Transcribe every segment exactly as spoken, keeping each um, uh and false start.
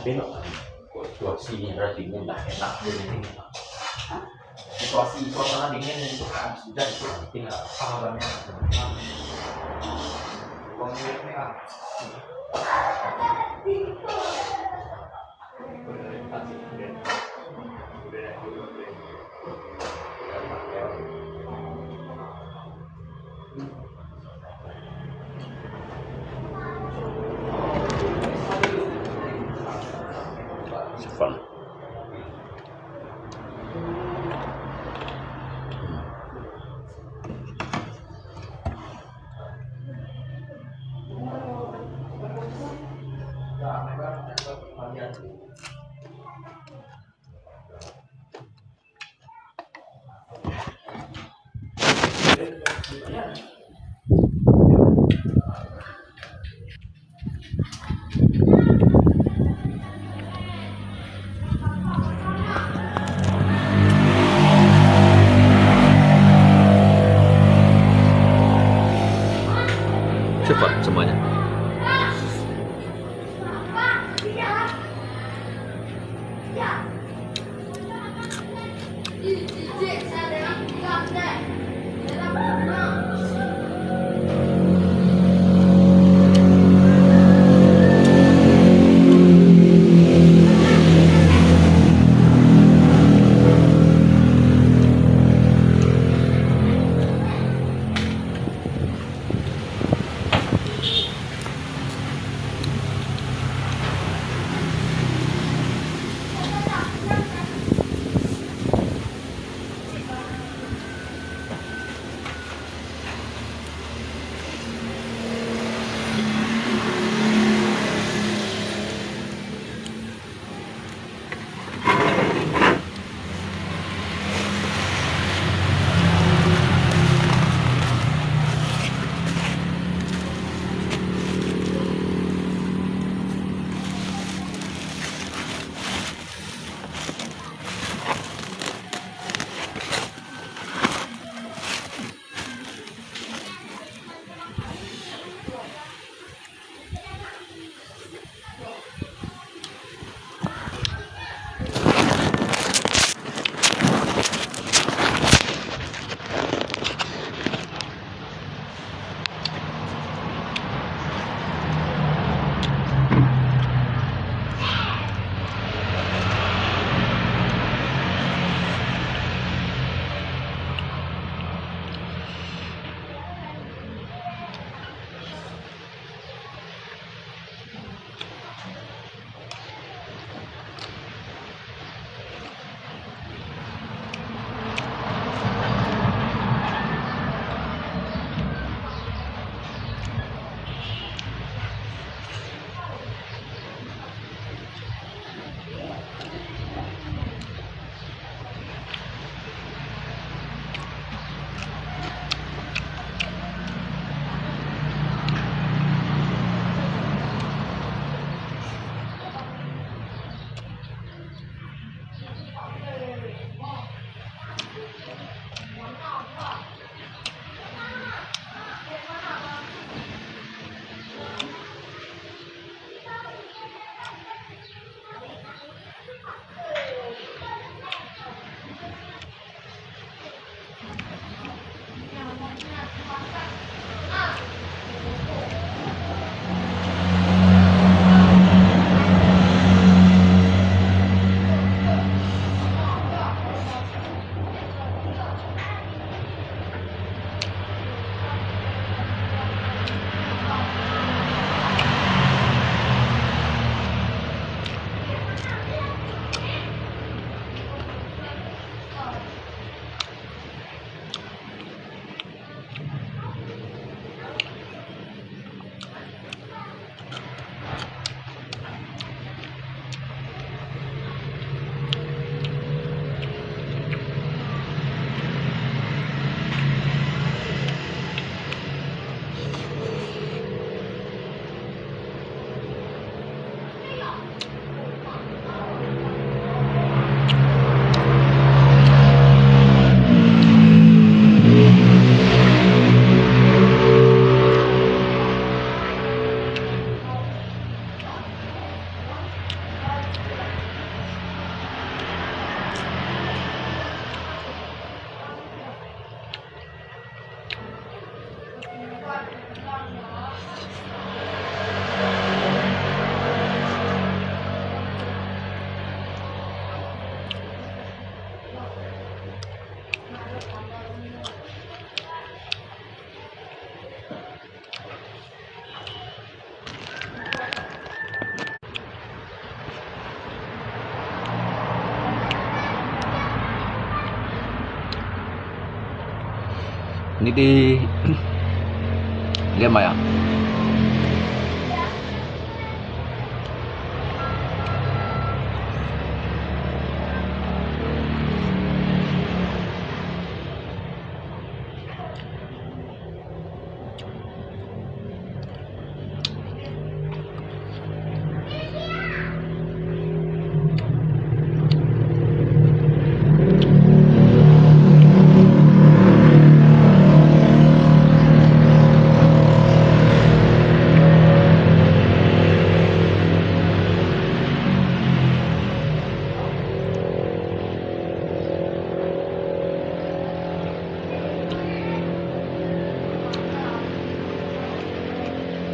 Belok kan. Kok situasi ini berarti mula enak dia ni. Situasi suasana dingin ni bukan sudah itu penting lah. Apa banyak. Uang ni ah. 这个怎么样？你知，你買啊？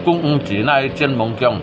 公園之內煎芒薑。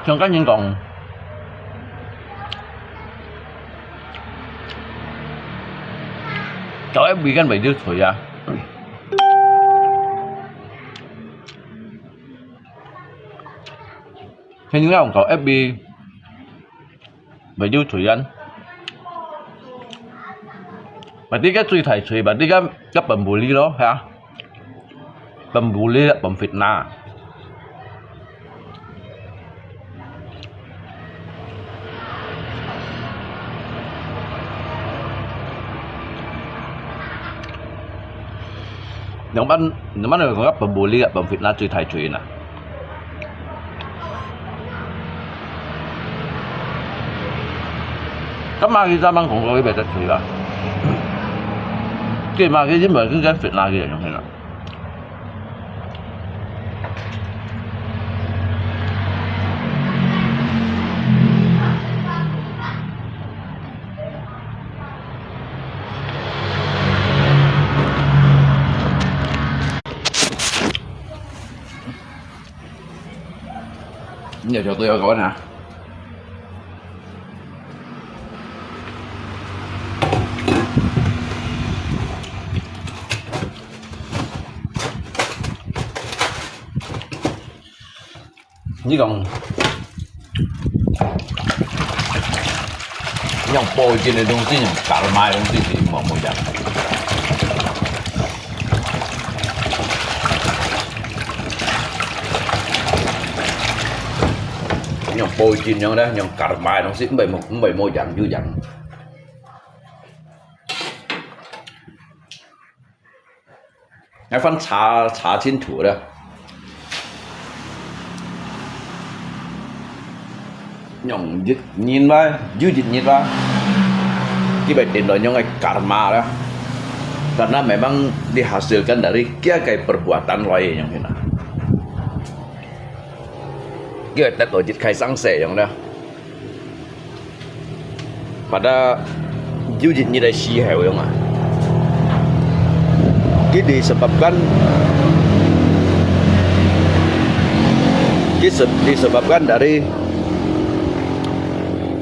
像甲人講，到F B間袂溜水啊。現在講到F B 袂溜水啊。Berarti該最大水，berarti該該Pemboelie咯，係啊。Pemboelie、Pemfitnah。 兩班，兩班就講甲Pemboelie、Pemfitnah最大水啦。今嘛佢三班講過佢袂得水啦。佢嘛佢因為佢跟Fitnah佢樣係啦。 你有條隊友搞哪？你講，用保證个東西，用karma个東西係無無樣。用保證樣咧，用karma个東西，毋會無毋會無樣有樣。 愛翻查查清楚了。用一日啦，有一日啦，佢會定到用个karma啦。Karena memang dihasilkan dari佢个perbuatan來个樣啦。佢會得到一開生死樣啦。 Pada有一日个時候樣啊，佢disebabkan，佢sebab disebabkan dari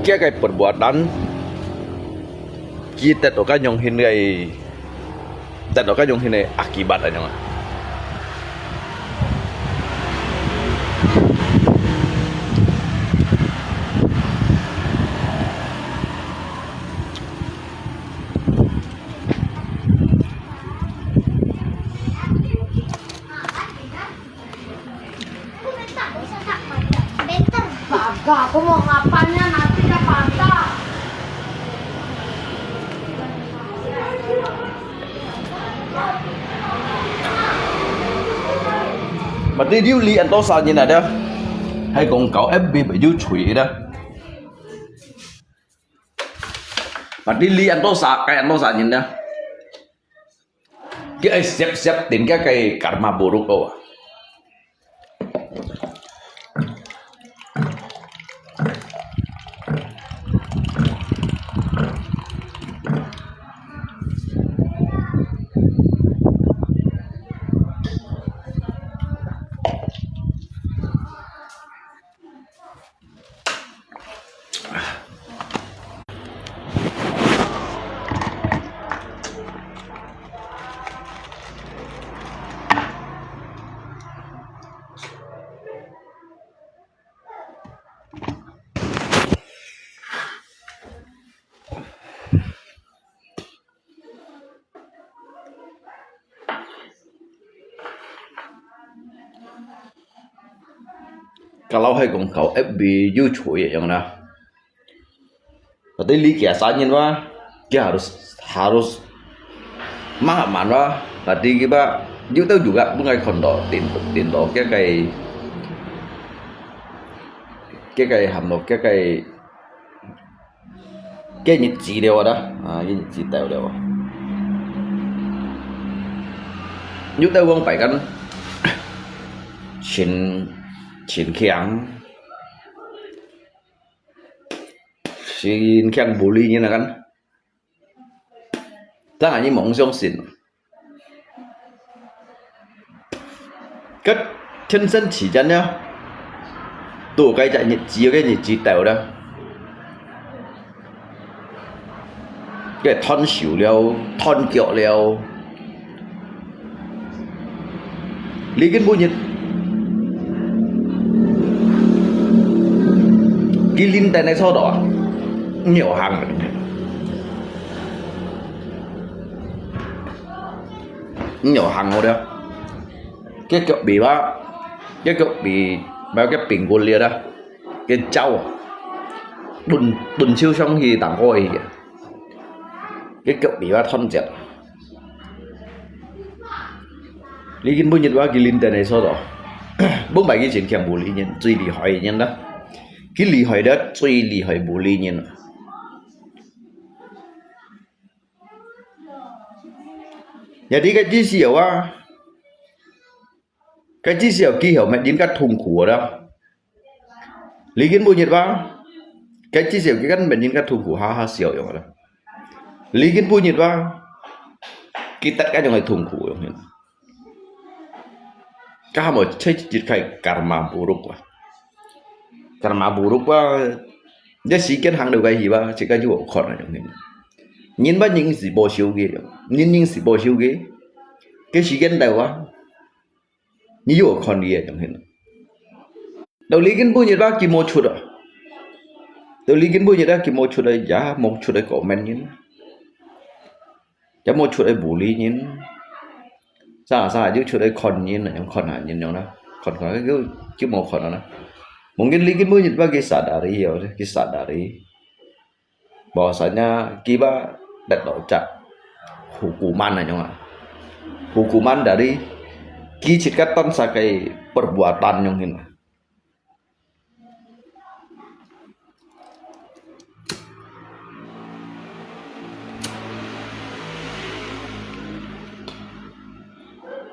佢个perbuatan，佢得到个樣形个 得到个樣形个akibat恁樣啊。Baga, aku mau ngapannya nanti dah patah. Mà đi điều lý ăn tô sa nhìn à đó. Hay còn cậu F B phải dư chuối đó. Mà đi lý ăn tô sa, cái ăn tô sa nhìn đó. Cái ai siap-siap tin cái cái karma buruk đó. Kalau hay kong kau F B YouTube yang na. Tadi li kia sanyin wa, kia harus harus mahaman wa. Tadi kiba, yu tau juga bungai kondo tin tin do kia kai kia kai ham do kia kai 个日子了啊，啊，个日子到了啊。有兜往擺kan，真真強，真強無理人啊kan，但係你望相信。 个親身體驗了，到該隻日子，个日子到了，个斷手了，斷腳了。你根本日，佢臨等个速度啊，毋曉行。 你有行好了。个腳尾巴，个腳尾，還有个髕骨裂啦，个腳啊，蹲蹲手上去打過去个，个腳尾巴斷截。你今晡日話佢臨等个速度，本來佢真強無理人，最厲害个人啦。佢厲害了，最厲害無理人。 Jadi該意思啊，該意思啊，佢後面應該痛苦啦。你今晡日話，該意思啊，佢根本應該痛苦，哈哈笑樣啦。你今晡日話，佢得該種个痛苦樣。 Kamu cek cek kai karma buruk wa. Karma buruk wa. Dia sikin hang do kai hiwa, cek kai juo kon na jong hin. Nyin ba nyin si bo siu ge, nyin nyin si bo siu ge. Ke sikin dai wa. Ni juo kon ge jong hin. 到這今晡日啊，佢無出啊。到這今晡日啊，佢無出啊，也無出來comment人，也無出來bully人。Sá-sá就出來看人啊，樣看下人樣啦，看看就就無看啦。Mungkin這今晡日啊，佢sadari哦，佢sadari。 Bahwasanya kiwa 得到隻 hukuman 啊樣啊。Hukuman dari 佢自家單儕个 perbuatan 樣形啊。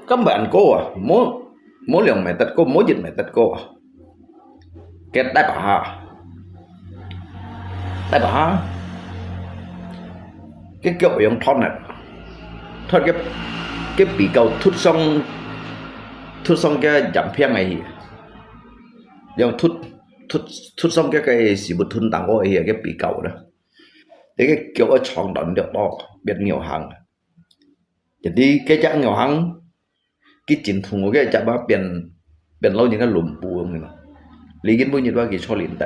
Kan 還過啊，無無兩meter過，無一 meter過啊。 Cái tép hả? Tép hả? Cái kiểu yang thon này. Thon cái cái bị cầu thút sông, thút sông cái giảm phiang này. Yang thút thút thút sông cái cái sự bất thun tăng có cái bị cầu đó. Thế cái kiểu ở trong đó được đó, biết nhiều hàng. Jadi cái chắc nhiều hàng 佢真痛，佢隻嘛變變老人家lumpuh樣个嘛。這今晡日啊，佢坐輪椅。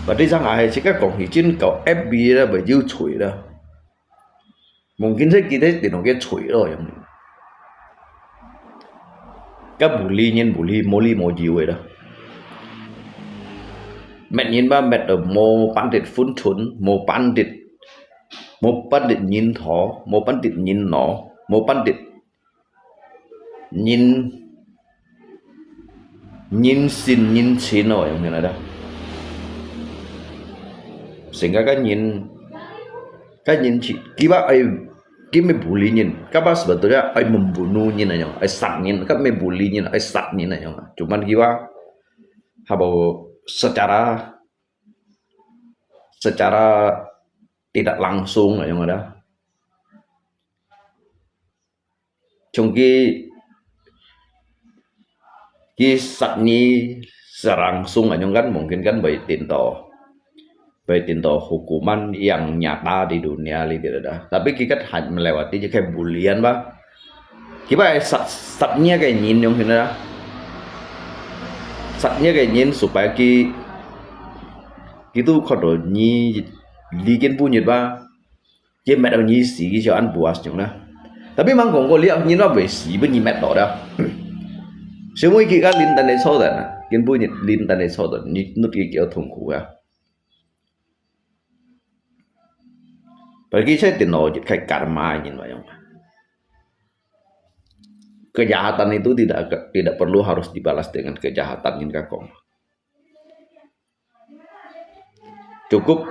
Berarti 上下係自家講起真搞 F B 啦，袂有罪啦。Mungkin係佢在電腦个罪咯，樣。該bully人bully，無理無由个啦。Mét人嘛，mét到無半滴分寸，無半滴，無半滴人頭，無半滴人腦，無半滴 人人性人情哦，樣形來的。Sehingga kan人，kan人去，佢話愛，佢乜bully人，佢話 sebetulnya 愛 membunuh 人那樣，愛殺人，佢乜bully人，愛殺人那樣啊。Cuman 佢話，habo secara secara tidak langsung 那樣的。 Chong ki, ki sat nyi sarang sung anyong kan mungkin kan bai tinto, bai tinto hukuman yang nyata di dunia li tidak ada. Tapi ki kan hanya melewati je kayak bulian ba. Kiba sat, sat nyi kayak nyin yong hina. Sat nyi kayak nyin supaya ki, ki tu kodo nyi likin punyit ba. Ye met ang nyi si ki siya an buas nyong na. Tapi mang kong ko liak nyi na we si bu nyi met to da. Siya mo iki ka lin tan e so da na. Kin bu nyi lin tan e so da. Nyi nut ki kiao thong ku ya. Bagi saya tino jit kai karma nyin wa yong. Kejahatan itu tidak tidak perlu harus dibalas dengan kejahatan nyin kakong. Cukup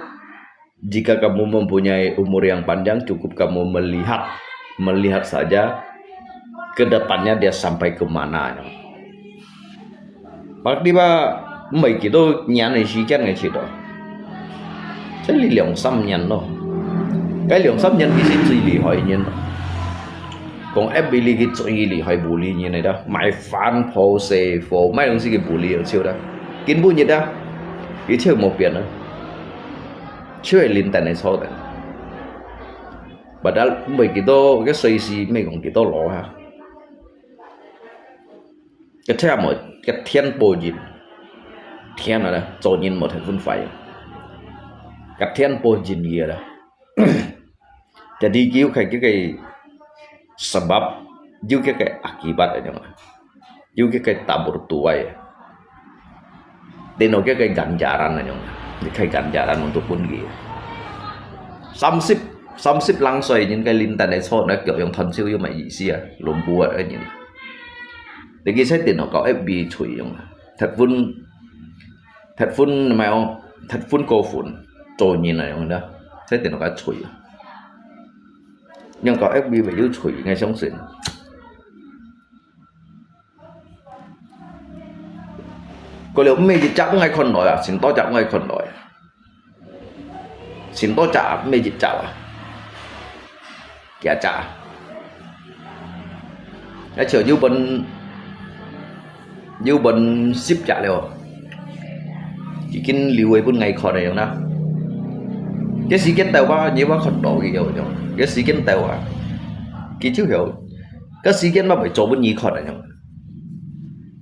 jika kamu mempunyai umur yang panjang, cukup kamu melihat, melihat saja ke depannya dia sampai ke mana. Pak di ba, mai kito nyan ni si kian ngai si to. Saya li liang sam nyan lo. Kai liang sam nyan ki si zui li hoi nyan lo. Kong F B li ki zui li hoi bu li nyan ni da. Mai fan po se fo, mai dong si ki bu li yang siu da. Kin bu nyi da. Ki siu mo pian lo. Siu e lin tan e so da. Padahal mbai kito, ke soi si mai kong kito lo ha. Ke thia mo, ke thian po jin. Thian na da, zo nyin mo thian fun fai. Ke thian po jin ye da. Jadi kiu kai kiu kai sebab, kiu kiu kai akibat aja mah. Kiu kiu kai tabur tuai. Tino kiu kai ganjaran aja mah. Kiu kai ganjaran untuk pun kiu. Samsip, samsip langsoi nyin kai lintan e so na kiu yang tan siu yu mai isi ya, lom buat aja nyin. Lagi saya tino kau F B chui yang. Thật vun, thật vun mai ong, thật vun ko vun, cho nyin na yang da. Saya tino ka chui. Yang kau F B bai yu chui, ngai xiong sin. Ko liu mei ji jak ngai kon loi a, sin to jak ngai kon loi. Sin to jak mei ji jak a. Kia jak. A chiu yu ben, yu ben sip jak liu. Ki kin liu wei bun ngai kon na yang na. Ke si ken tau ba, nyi ba kon to ki yo yo. Ke si ken tau ba. Ki chiu yo. Ke si ken ba bai zo bun nyi kon na yang.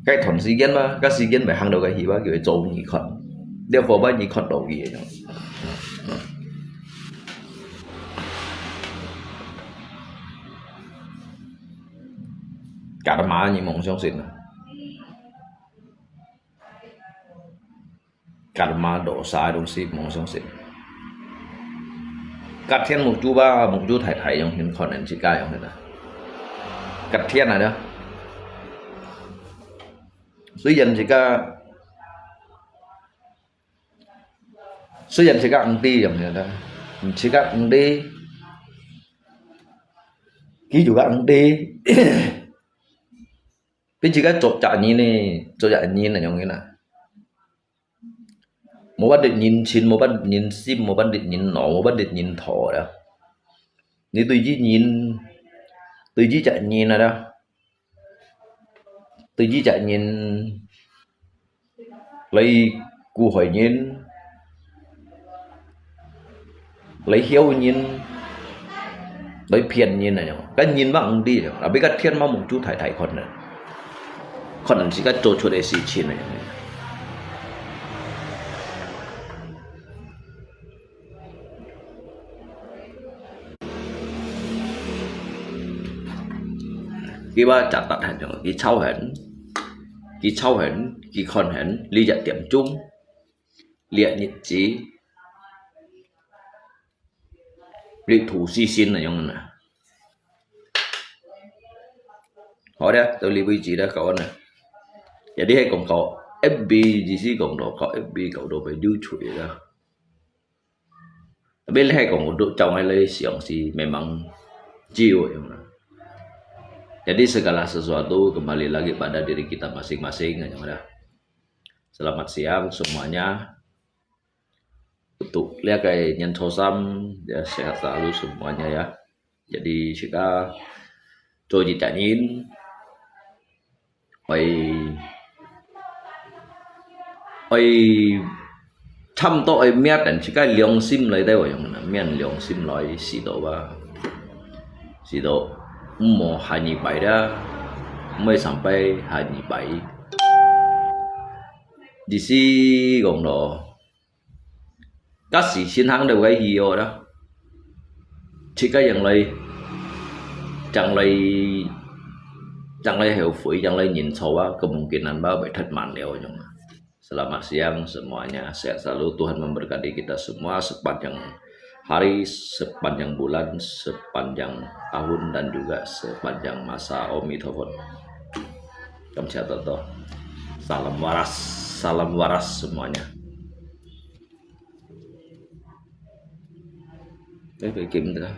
該段時間嘛，該時間未行到該去嘛，叫佢做你看，了後擺你看到佢个樣。Karma你莫相信啊！ Karma dosa个東西莫相信。Kasian muk-chu ba, muk-chu大大樣形，可能自家樣形啊。Kasian啊，雖然自家，雖然自家毋知樣形啊，自家毋知，佢就个毋知，比自家做隻人呢，做隻人啊樣形啊。 無辦法認親，無辦法認心，無辦法認腦，無辦法認頭了。你對這人，對這隻人啊，對這隻人來苦害人， 來僥人，來騙人啊樣，該人嘛毋知啊，啊，比較天嘛目珠大大看呢，可能自家做出个事情呢。佢話雜雜閒樣，佢吵閒，佢吵閒，佢看閒，你一點鐘。 這日子，你吐死心那樣啊。好了，到這為止了，搞完了。Jadi係講到F B，意思講到搞F B搞到被流出了。Tapi係講到叫𠊎來想是memang jiwa yang. Jadi segala sesuatu kembali lagi pada diri kita masing-masing yang ada. Selamat siang semuanya. Untuk 這個年初三，ya，sehat selalu semuanya ya. Jadi自家做一隻人，愛，愛差毋多愛搣等自家良心來，對無？用搣良心來，使到啊，使到毋好下二擺啦，毋會sampai下二擺。意思講咯， 該時先行到該去哦啦。自家樣來，樣來，樣來後悔，樣來認錯啊，kemungkinan吧會忒慢了樣啊。Selamat siang semuanya, sehat selalu, Tuhan memberkati kita semua sepanjang hari, sepanjang bulan, sepanjang tahun, dan juga sepanjang masa. Amin. Kamsahamnida. Salam waras, salam waras semuanya. Eh, bikin dah.